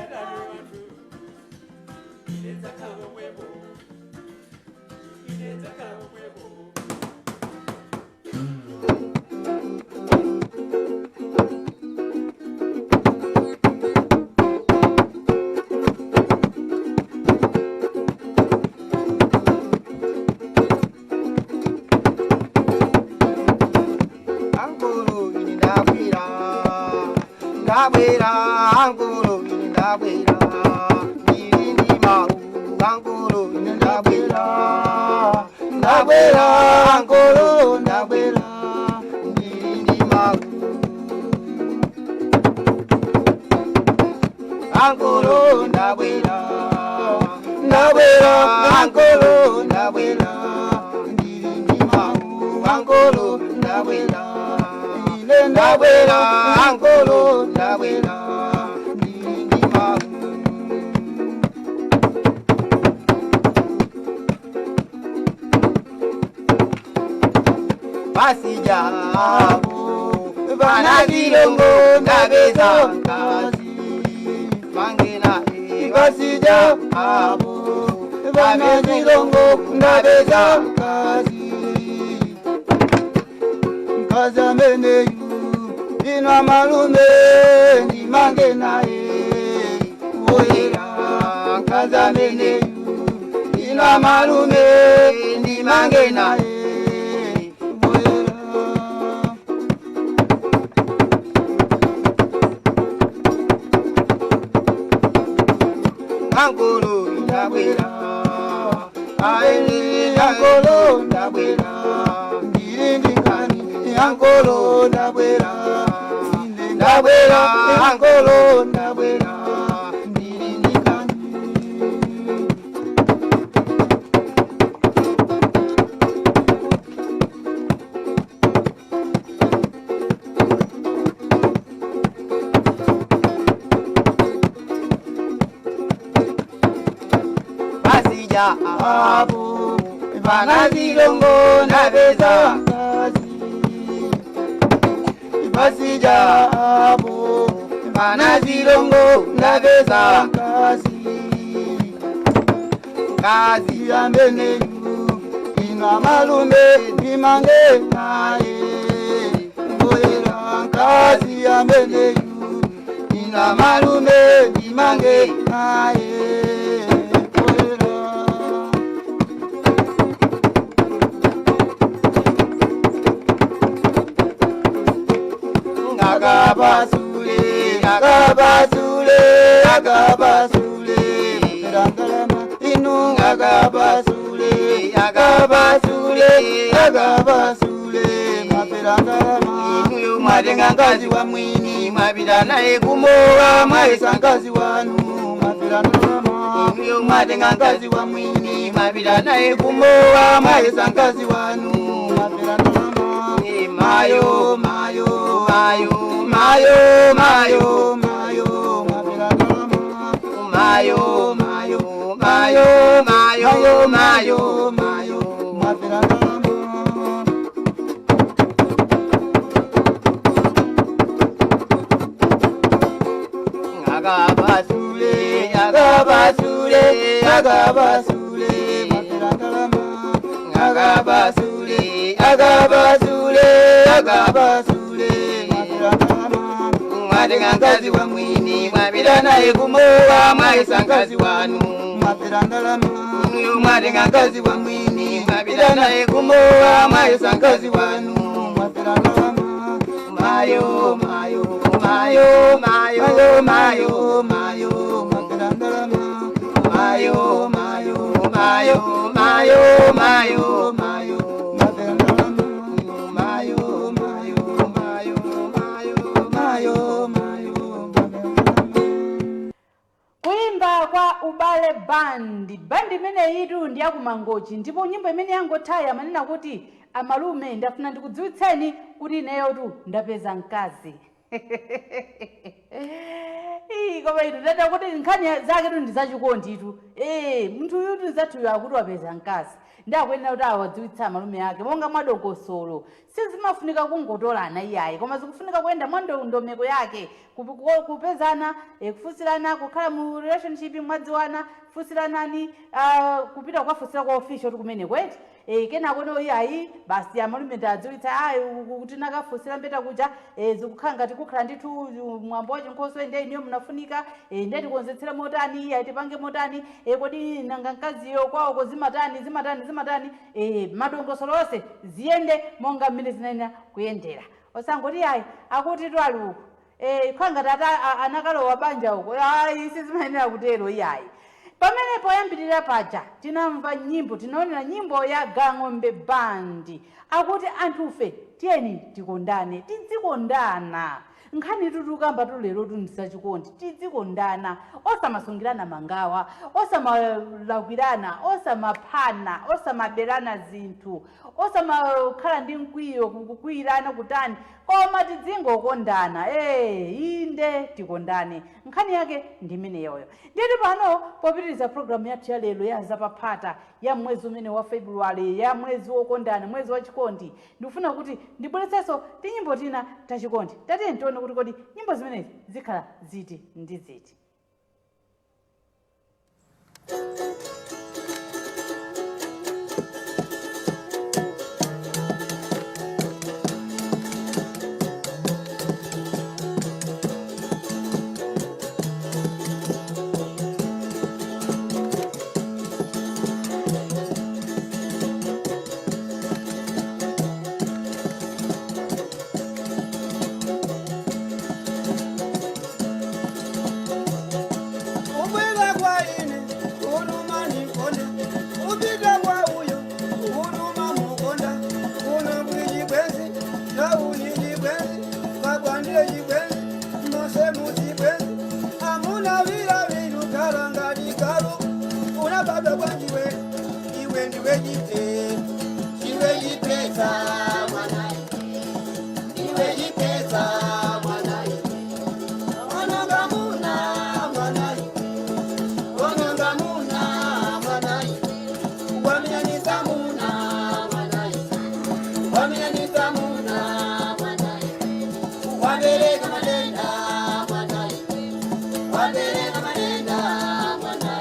Adani wanthu, ine ndzakhala pomwepo, ine ndzakhala pomwepo. Ankolo, ine ndabwera, ndabwera. Ankolo, ine ndabwera, ndili ndi mawu. Ankolo, ine ndabwera, ndabwera. Ankolo, ndabwera, ndili ndi mawu. Ankolo, ndabwera, ndabwera. Ankolo, ndabwera, ndili ndi mawu. Ankolo, ndabwera, ine ndabwera. Ankolo, ndabwera, ndili ndi mawu. Pasijabo vanazilongo, ndabeza mkazi mangena. Pasija abo vanazilongo, ndabeza mkazi, mkazi ameneyu inwa malume ndimange naye woyera. Mkazi ameneyu inwa malume ndimange naye woyera. Ankolo, ndabwera aini. Ankolo, ndabwera, ndili ndikani. Ankolo, ndabwera, ine ndabwera. Ankolo, ndabwera, ndili ndikani. Pasija apo vanazilongo, ndapeza kazi. Pasija apo vanazilongo, ndapeza kazi, kazi ameneyu ina malume ndimange naye ngoyera. Kazi ameneyu ina malume ndimange naye ngoyera. Ngakabasule, ngakabasule, ngakabasule rangalama inu. Ngakabasule, ngakabasule, ngakabasule maperangalama inu. Mwatenga mkazi wa mwini, mwapita naye kumowa, mwaisa mkazi wanu maperangalama inu. Mwatenga mkazi wa mwini, mwapita naye kumowa, mwaisa mkazi wanu maperangalama. Mayo, mayo, mayo, mayo, mayo, mayo maperangalama. Mayo, mayo, mayo, mayo, mayo, mayo maperangalama. Ngakabasule, ngakabasule, ngakabasule maperangalama. Ngakabasule, ngakabasule, ngakabasule maperangalama. Mwatenga mkazi wa mwini, mwapita naye kumowa, mwaisa mkazi wanu maperangalama. Mwatenga mkazi wa mwini, mwapita naye kumowa, mwaisa mkazi wanu maperangalama. Mayo, mayo, mayo, mayo, mayo, mayo maperangalama. Mayo, mayo, mayo, mayo, mayo, mayo maperangalama. Mayo, mayo, mayo, mayo, mayo, mayo maperangalama. Kuyimba kwa Ubale Band. Bandi imeneyitu ndi yakumangochi, ndipo nyimbo imene yangothaya amanena kuti, "Amalume, ndafuna ndikudziwitseni kuti ineyotu ndapeza mkazi." Ii, koma inu, ndada kuti nkhani zaketu ndi zachikonditu. Munthu uyutu nzathuyo akuti wapeza mkazi, ndi akuyenera kuti awadziwitsa amalume ake monga mwadongosolo. Sizimafunika kungotolana iyayi, koma zikufunika kuyenda mwa ndondomeko yake, kupezana, kufunsirana, kukhala mu relationship, mwadziwana, kufunsiranani, kupita kukafunsira kwa official kumene kweti. Kenako no iyayi, basi amalume ndadziwitsa ayi kuti nakafunsira mbeta kuja, zikukhala ngati kukhala ndithu mwambo wa chinkhoswe, ndiye iniyo munafunika, ndiye tikonzetsere motani, iyayi tipange motani, kodi nanga mkaziyo kwawoko zimatani zimatani zimatani, madongosolo onse ziyende monga mmene zinayenera kuyendera. Osangoti ayi akuti twali uku, khala ngati anakalowa banja uko, ayi, sizimayenera kutero iyayi. Pamene poyambirira paja tinamva nyimbo, tinaonera nyimbo ya Gang'ombe Band, akuti anthufe tiyeni tikondane, tizikondana. Nkhani tutukamba tulero tunzachikondi, tizikondana, osamasungirana mangawa, osamalakwirana, osamaphana, osamaberana zinthu, osamakhala ndi mkwiyo, kukwiyirana kutani, koma tidzingo-kondana. Inde tikondane, nkhani yake ndi imeneyoyo. Ndiyeti pano popitiriza programu yathu ya lero ya Zapaphata ya mwezi umene wa Februwale, ya mwezi wokondana, mwezi wa chikondi, ndikufuna kuti ndibweretsenso tinyimbo tina tachikondi. Tatiye tione kuti kodi nyimbo zimenezi zikhala ziti ndi ziti. Ubwela kwa ine unuma nikonda, upita kwa uyo unuma mukonda, kuno kwichibwenzi tauni chibwenzi kakwandile chibwenzi mose muchibwenzi amuna vila vilu kalangadi kalu unababa kwanjiwe iwe ndiwe chite chiwe chipesa mwana iwe chipesa mwana mwanangamuna mwana wanangamuna mwana wamenyanisamuna mwana wamenyanisamuna mwana wabereka matenda mwana wabereka matenda mwana.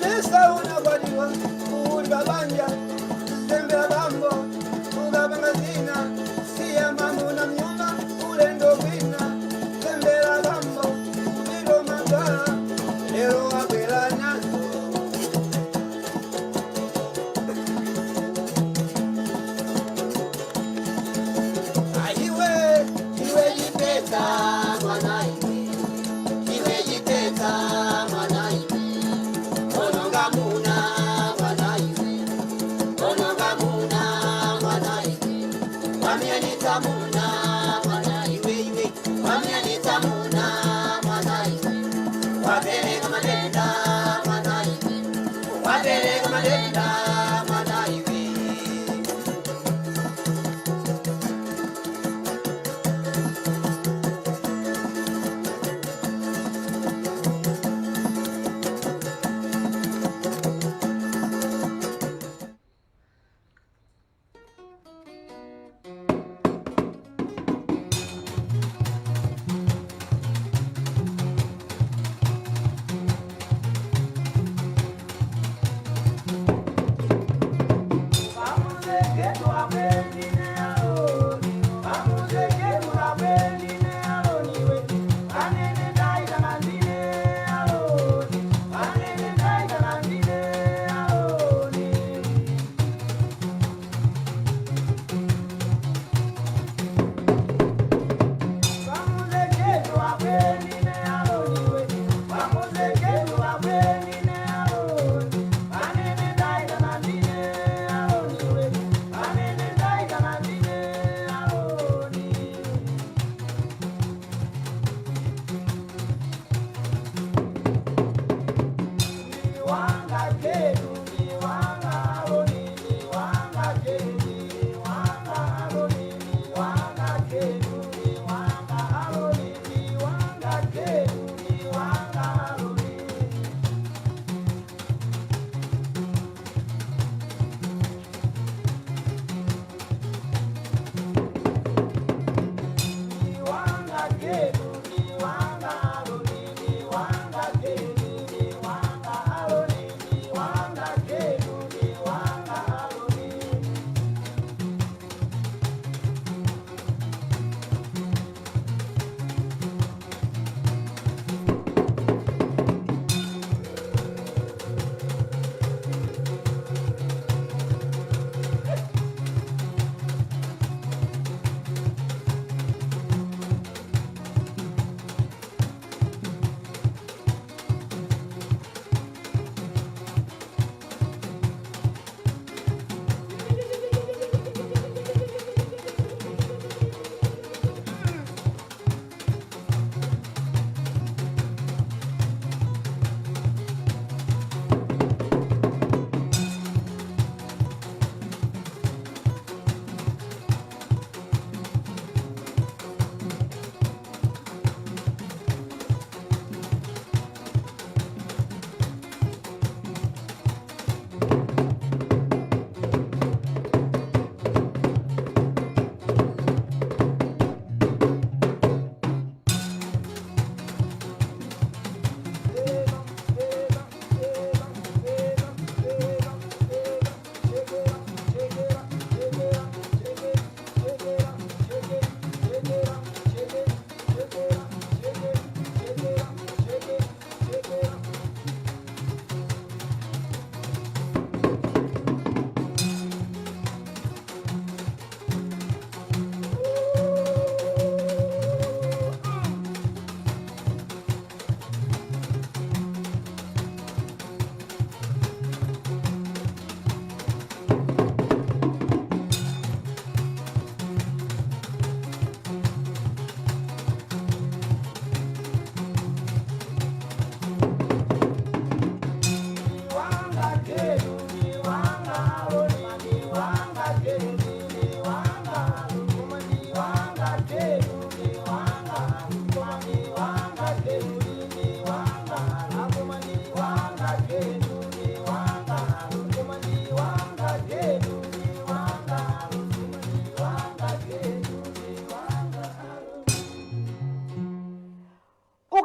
Mesa unakwatiwa uli babanja zembera bambo ukapanga zina siya mamuna mnyumba ulendo kwina zembera bambo.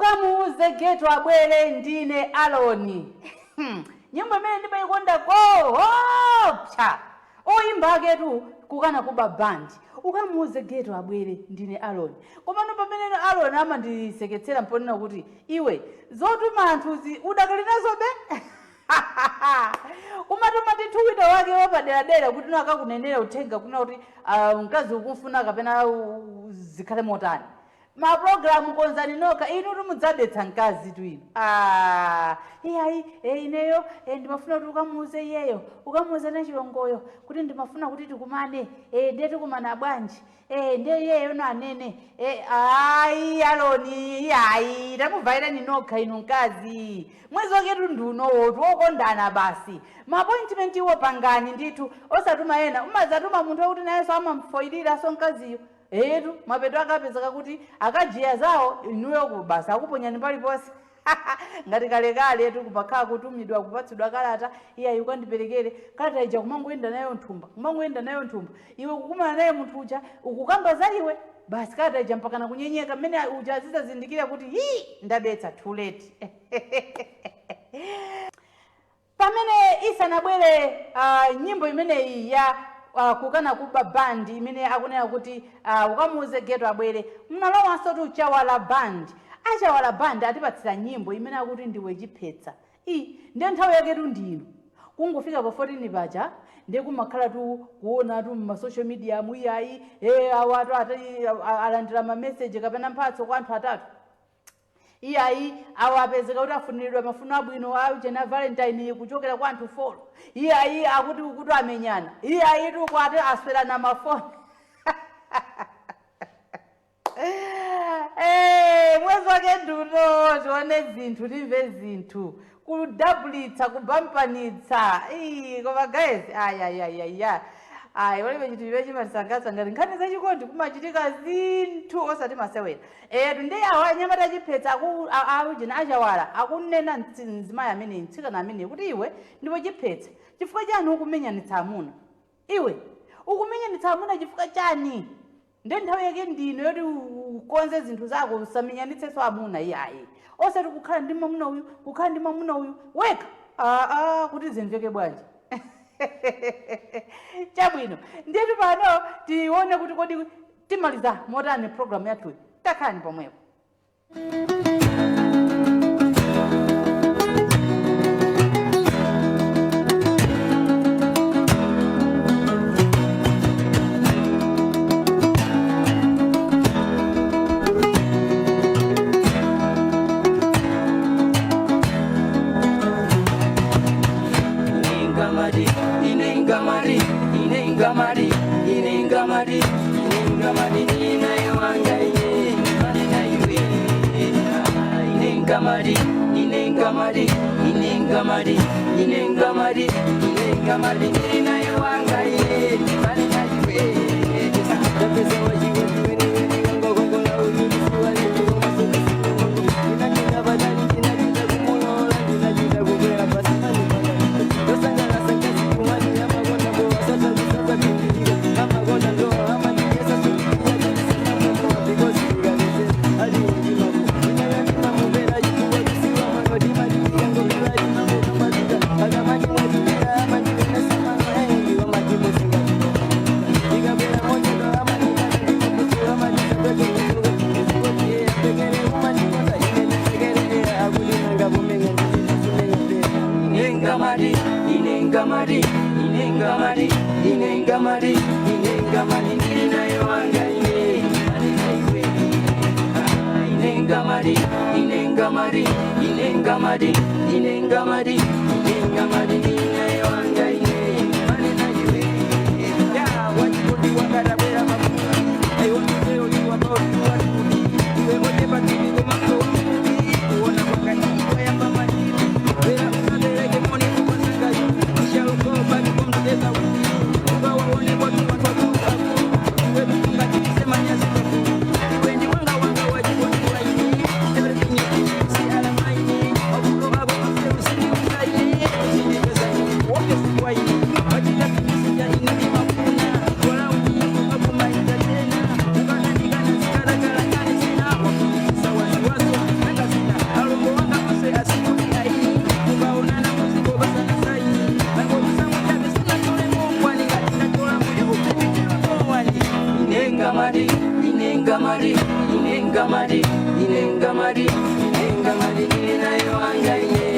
Ukamuuze geto abwere, ndine Aloni. Nyimbo imene ndimayikonda koopsa, oyimba aketu Kukana Kuba Band. Ukamuuze geto abwere, ndine Aloni. Komano pamene Aloni amandiseketsera mponena kuti iwe zotuma anthuzi udakali nazobe, kumatuma ndithu wina wake wapaderadera kuti no akakunenera uthenga kuna kuti mkazi ukumfuna kapena zikhale motani. Mapulogalamu konzani nokha inu, timudzadetsa mkazi tu inu. Ah, iyayi, ineyo ndimafuna kuti ukamuuze iyeyo, ukamuuze na chilongoyo kuti ndimafuna kuti tikumane. Ndiye tikumana bwanji? Ndiye iyeyo no anene. Ayi Aloni, iyayi, tamubvairani nokha inu mkazi. Mwezi waketu ndiunowo tiwokondana basi, ma appointment iwo pangani ndithu, osatuma ena. Umazatuma munthu wakuti nayenso amamfoyiriranso mkaziyo etu, mapeto akapezeka kuti akajiya zawo, inuyo ku basi akuponyani paliponse. Ngati kalekale tu kumakhala kutumidwa, kupatsidwa kalata, iyayi, ukandiperekere kalata ija, kumangoyenda nayo nthumba, kumangoyenda nayo nthumba. Iwe kukumana naye munthu uja, ukukamba za iwe basi, kalata ija mpakana kunyenyeka. Mmene uja azizazindikira kuti hi, ndabetsa, too late. Pamene isanabwere nyimbo imeneyi ya Kukana Kuba Band imene akunena kuti ukamuuze geto abwere, mnalowanso tu Chawala Band. Achawala Band atipatsira nyimbo imene akuti Ndiwe Chiphetsa. I ndiye nthawi yaketu ndino kungofika pa 14 paja, ndiye kumakhala tu kuona tu mma social media muyayi, awatu alandira ma message kapena mphatso kwa anthu atatu. Iyayi, awo apezeka kuti afuniridwa mafuno abwino a Valentine kuchokera kwa anthu 4. Iyayi, akuti kuti amenyana. Iyayi, tu kwati aswerana mafoni. Mwezi wake nduno, tione zinthu, timve zinthu, kudabulitsa, kubampanitsa. Ii, koma guys, ayayayaya, ayi, palibe chinthu chimene chimatisangalatsa ngati nkhani zachikondi, kumachitika zinthu osati masewera. Etu, ndi awa anyamata achiphetsa aujena Achawala akunena mzimayi ameneyi, mtsikana ameneyi, kuti iwe ndiwe chiphetsa, chifukwa chani ukumenyanitsa amuna? Iwe ukumenyanitsa amuna chifukwa chani? Ndiye nthawi yake ndino yoti ukonze zinthu zako, usamenyanitsenso amuna iyayi, osati kukhala ndi mwamuna uyu, kukhala ndi mwamuna uyu wekha. Aa, kuti zimveke bwanji? Chabwino, ndiyetu pano tione kuti kodi timaliza motani programu yathuyi. Takhalani pomwepo. Inengamari, inengamari, inengamari, inengamari, inengamari, inayowanga ine, manena iwe. Inengamari, inengamari, inengamari, inengamari, inengamari, inayowanga ine, manena iwe. Ndapeza wajiwe weni weni wango gongola ululisiwa leti ndinachita badali, ndinachita kumulola, ndinachita kukwera pasi. Tosangalasa nkasi kumwani amakonda mbowa sata kusasa pitilira amakonda ndowa amandiyesa sukiya because ikalese ali ndimamo inayandimamubera chikuwa kusiwa manotimadikira ngomera imamokamatika akamandimwatulira amandinenesa endiwa matimusinga ikapera mochedo amandikana ndimokusuwa mandisabwekeusuka izikotiye apekere umandikoza ine ndisekere akulinanga kumenya ndizisimenye. Inengamari, inengamari, inengamari, inengamari, inengamari, inayowanga ine, manena iwe. Inengamari, inengamari, inengamari, inengamari, inengamari, inayowanga ine, manena iwe. Ya wachikundi wakatabwera mafundi. I want to tell you about what to be. Iwe wote patili kumakondi. Kuona wakati wayamba matili. Wera usabereke moni kukwasanga you. Shall go back home together with you. Ukawaone watu watu watu. Iwe mtunga chilisema nyasi kafu. Iwe ndi wanga wanga wachikondi waini. Everything you do, see alamaini. Obulo abo after usini usaini. Inengamadi, inengamadi, ninayo wanga ine.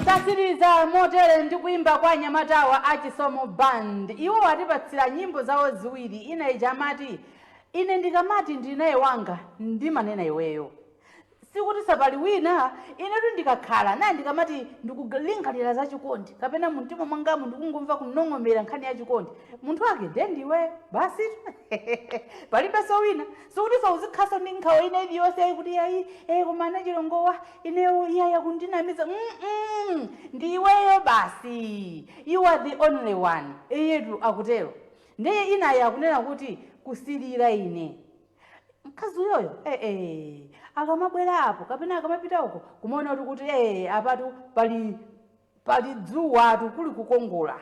Tasiriza motere ndi kuimba kwa anyamatawa a Chisomo Band. Iwo atipatsira nyimbo zawo ziwiri. Ina ija amati ine ndikamati ndinaye wanga ndimanena iweyo, sikuti sapali wina. Inetu ndikakhala naye ndikamati ndikulingalira za chikondi kapena mumtima mwangamu ndikungomva kunong'omera nkhani ya chikondi, munthu wake nde ndiwe basi, palibenso wina. Sikuti sauzikhaso ndi nkhawa ina iliyonse ayi kuti ayi koma ana chilongowa ineyo iyayi akundinamiza. Ndiweyo basi, you are the only one. Iyetu akutero. Ndiye inayi akunena kuti kusilira ine mkazi uyoyo akamabwera apo kapena akamapita uko kumaona kuti apatu pali dzuwatu kuli kukongola.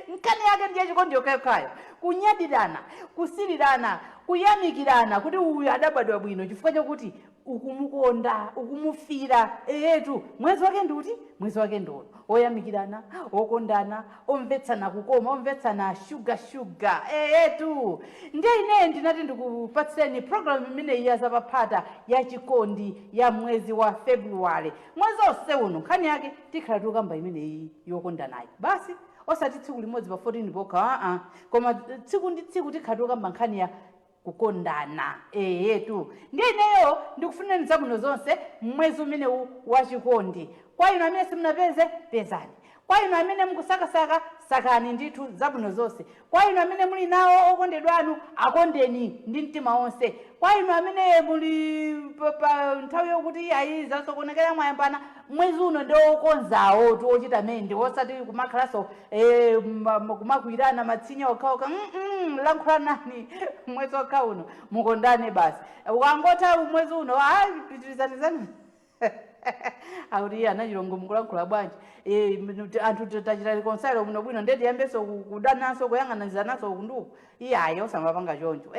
Nkhani yake ndiye chikondi yokhayo, kunyadirana, kusilirana, kuyamikirana kuti uyu adabadwa bwino chifukwa chakuti ukumukonda, ukumufira. Eyetu mwezi wake ndiuti? Mwezi wake ndiuno oyamikirana, okondana, omvetsana kukoma, omvetsana shuga shuga. Eyetu ndiye ineyo ndinati ndikupatsireni programu imeneyi ya Zapaphata ya chikondi ya mwezi wa Februwale. Mwezi onse uno nkhani yake tikhala tikukamba imeneyi yokondanayi basi, osati tsiku limodzi pa 14 pokha, aa, koma tsiku ndi tsiku tikhala tikukamba nkhani ya kukondana. Eyetu ndiye ineyo ndikufunirani zabwino zonse mwezi umenewu wa chikondi. Kwa inu amene simunapeze, pezani. Kwa inu amene mukusakasaka, sakani ndithu zabwino zonse. Kwa inu amene muli nawo okondedwa anu, akondeni ndi mtima wonse. Kwa inu amene muli pa nthawi yokuti ayi zasokonekera, mwayambana, mwezi uno ndi okonzawo tu, ochita mende, osati kumakhalanso kumakwirana matsinya okhaokha. Lankhulanani mwezi okha uno, mukondane basi. Ukangotha mwezi uno, ayi, pitirizanizani. Akuti iye anachilongo mukulankhula bwanji? Anthu tachita reconcile bwino bwino, ndiye tiyambenso kudananso, kuyang'anizananso uku ndiuku? Iye ayi, osamapanga choncho.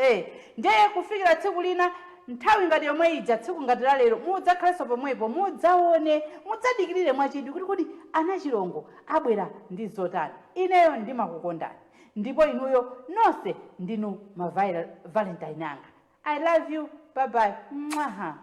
Ndiye kufikira tsiku lina, nthawi ngati yomwe ija, tsiku ngati la lero, mudzakhalenso pomwepo, mudzaone, mudzadikirire mwachidwi kuti kodi anachilongo abwera ndi zotani. Ineyo ndimakukondani ndipo inuyo nonse ndinu ma Valentine anga. I love you, bye bye. Mwaha.